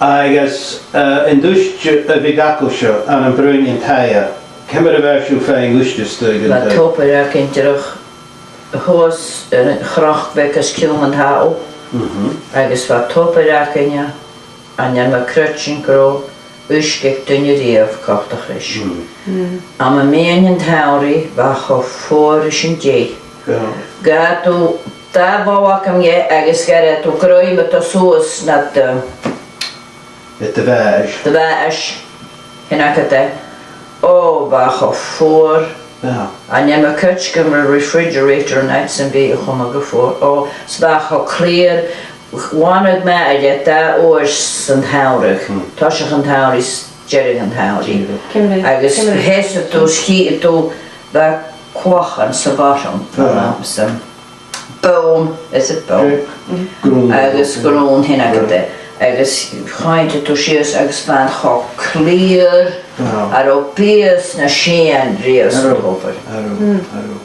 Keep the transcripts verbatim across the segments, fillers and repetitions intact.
Agus, eh, an t-uisge a bhiodh agaibhse ann am broinn an taighe, ciamar a bha sibh a' faighinn uisge a-staigh dhan taigh? Bha tobar againn dìreach shuas air a' chnoc bheag os cionn an talla, agus bha tobar againne, chan eil mi a' creidsinn gun robh uisge aig duine riamh coltach ris. Am meadhan an t-samhraidh bha e cho fuar ris an deigh. Ghabhadh tu dà bhò agam dheth agus gheibheadh tu grèim a' dol suas nad, eh, do bhàis. Do bhàis. Sin agad e. Ò, bha e cho fuar. Chan eil mi a' creidsinn gun robh refrigerator an àite sin, bha e cho math gu fuar. Ò, 's bha e cho clìor. Bhannaicheadh mi e dà uair san t-samhradh. Toiseach an t-samhraidh 's deireadh an t-samhraidh. Agus sheasadh tu, sguidheadh tu, bha clachan sa bhottom, bha làn sa bottom, is it bottom? Grunn. Agus grunn, sin agad e. Agus chaidh tu sìos agus bha e cho clìor, cha robh bias no sìon riamh san tobar. Cha robh, cha robh.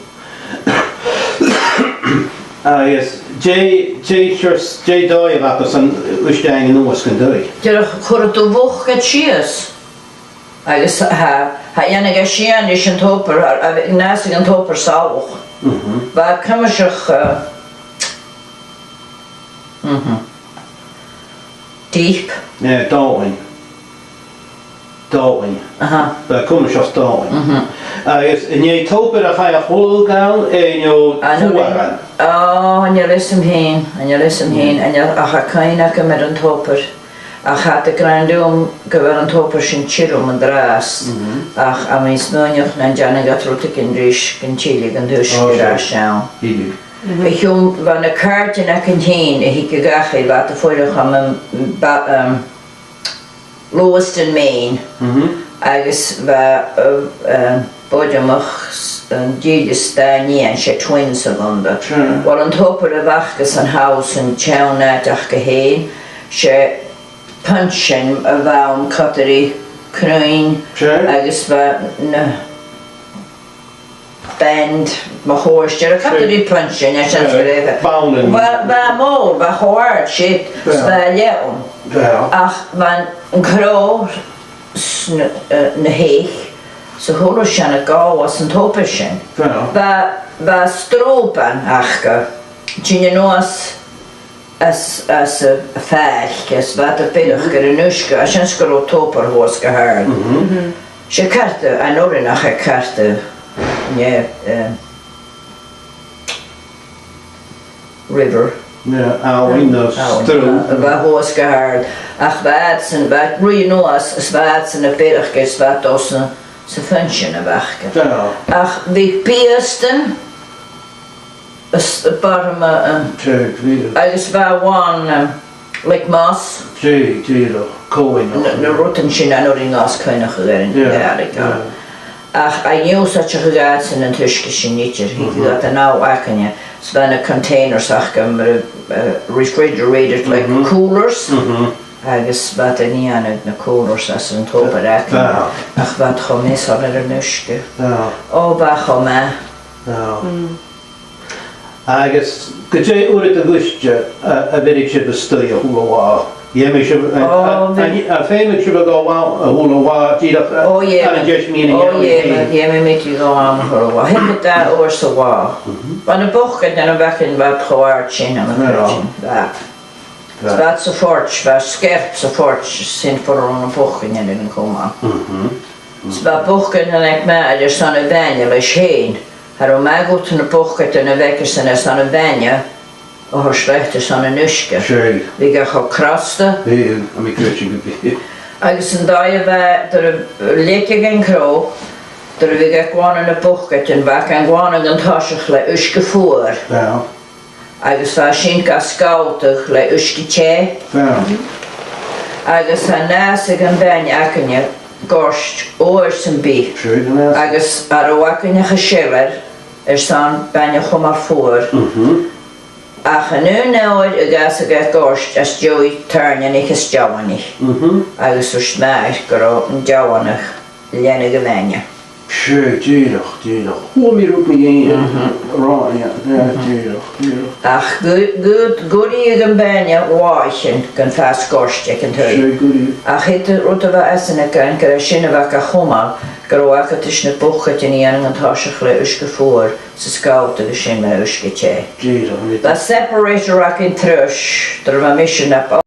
Agus dè, dè seòrsa, dè an dòigh a bh' aca san uisge a' tighinn a-nuas dhan taigh? Dìreach, chuireadh tu a' bhucaid sìos. Agus tha, tha e a' dèanamh gu sìon ris an tobar, a, a, an-dràsta an tobar salach. Bha e cuimseach, eh, deep. Yeah, dòbhain. Dòbhain. Aha. Bha e cuimseach dòbhain. Agus an e tobar a chaidh a chladhach ann, no fuaran? Ò, chan eil fhios agam fhèin, chan eil fhios agam fhèin, chan eil, ach tha cuimhne agam air an tobar. Ach tha iad ag ràdh rium gu bheil an tobar sin tioram an-dràsta. Ach tha mi a' smaoineachadh nan dèanadh iad rudeigin ris gun tilleadh an t-uisge air ais ann. Tilleadh. A chionn, bha na càirdean againn fhìn a thigeadh dhachaigh, bha iad a' fuireach ann am, ba-, um, Lewiston, Maine, agus bha, uh, uh, boireannach s-, an Dìleas, dà nighean, 's e twins a bh' annta. Uill, an tobar a bh' aca san house, an t-seann àite aca fhèin, 's e puinnsean a bh' ann, còmhla ri cruinn, agus bha na band mun cuairt air a' chadair puinnsean, is e sin a bh' ann. Bha, bha mòr, bha e cho àrd, 's e, 's bha e leathann. Ach bha an crodh 's na, eh, na h-eich 's a h-uile sìon a' gabhail às an tobar sin. Bha, bha strùban aca, a' tighinn a-nuas às, às a', a' phàirc, is bha iad a' bheireadh air an uisge, a chionn 's gun robh tobar shuas gu h-àrd. 'S e ceart, an uair sin, ach ceart, eh, eh, river. Yeah, abhainn no strùban. Bha shuas gu h-àrd, ach bha iadsan, bha iad a' ruith a-nuas, is bha iadsan a' beireadh, is bha iad a' dol sa, sa phuinnsean a bh' aca. Ach bhiodh biastan is barma, um, agus bha one, um, like moss. Dìreach, còmhnaidh. Na, na rudan sin, an uair sin, a' coimhead air an Ghàidhlig. Ach an-diugh, 's fheudar dhaibhsan an t-uisge sin idir, thigeadh iad an-àirde againne, 's bha na containers aca mar, uh, refrigerated, like coolers. Agus bha iad a' dèanamh na coolers às an tobar againne. Ach bha iad cho measail air an uisge. Ò, bha e cho math. Agus gu dè uiread de dh'uisge a, a bheireadh sibh a-staigh a h-uile latha? Dh'fheumadh sibh, a, a, a, a, feumadh sibh a dhol a, a h-uile latha, dìreach, a, ann an deich mìonain a dh'aois. Dh'fheumadh, dh'fheumadh mi a dhol a h-uile latha. Thèid mi dà uair sa latha. Bha na bucaidean a bh' againn, bha iad cho àrd sin, a bha sin. Bha. Bha iad sa phort, bha sgeilp sa phort, sin far an robh na bucaidean air an cumail. 'S bha bucaidean aig m' athair airson a' bhainne leis fhèin. Cha robh math dhut na bucaidean a bh' aigesan airson a' bhainne a thoirt leat airson an uisge. Bhiodh e cho crosta. Bhiodh, tha mi a' creidsinn gum biodh. Agus an dòigh a bha, nuair a leigeadh an crodh, nuair a bhiodh e a' glanadh na bucaidean, bha e gan glanadh an toiseach le uisge fuar. Agus bha sin ga sgoltadh le uisge teth. Agus cha nàsaich am bainne againne goirt uair sam bith. Agus cha robh againne ach an sealer airson bainne a chumail fuar. Ach an aon uair a dh'fhàsadh e goirt, às dèidh tàirneanaich is dealanaich. Agus thuirt m' athair gun robh an dealanach a' leantainn a' bhainne. Seadh, dìreach, dìreach. Chuala mi rud mu dheidhinn, eh, ro, yeah, yeah, dìreach, dìreach. Ach gu, gu, gu ruige am bainne bhàthaich sin gun fhàs goirt aig an taigh. Seadh, gu ruige. Ach aon rud a bha esan ag ràdh, gur e sin a bha ga chumail, gun robh agad ris na bucaidean a dhèanamh an toiseach le uisge fuar 's a' sgoltadh an sin le uisge teth. Dìreach, an e. Bha separator againn treis, dar a bha mise na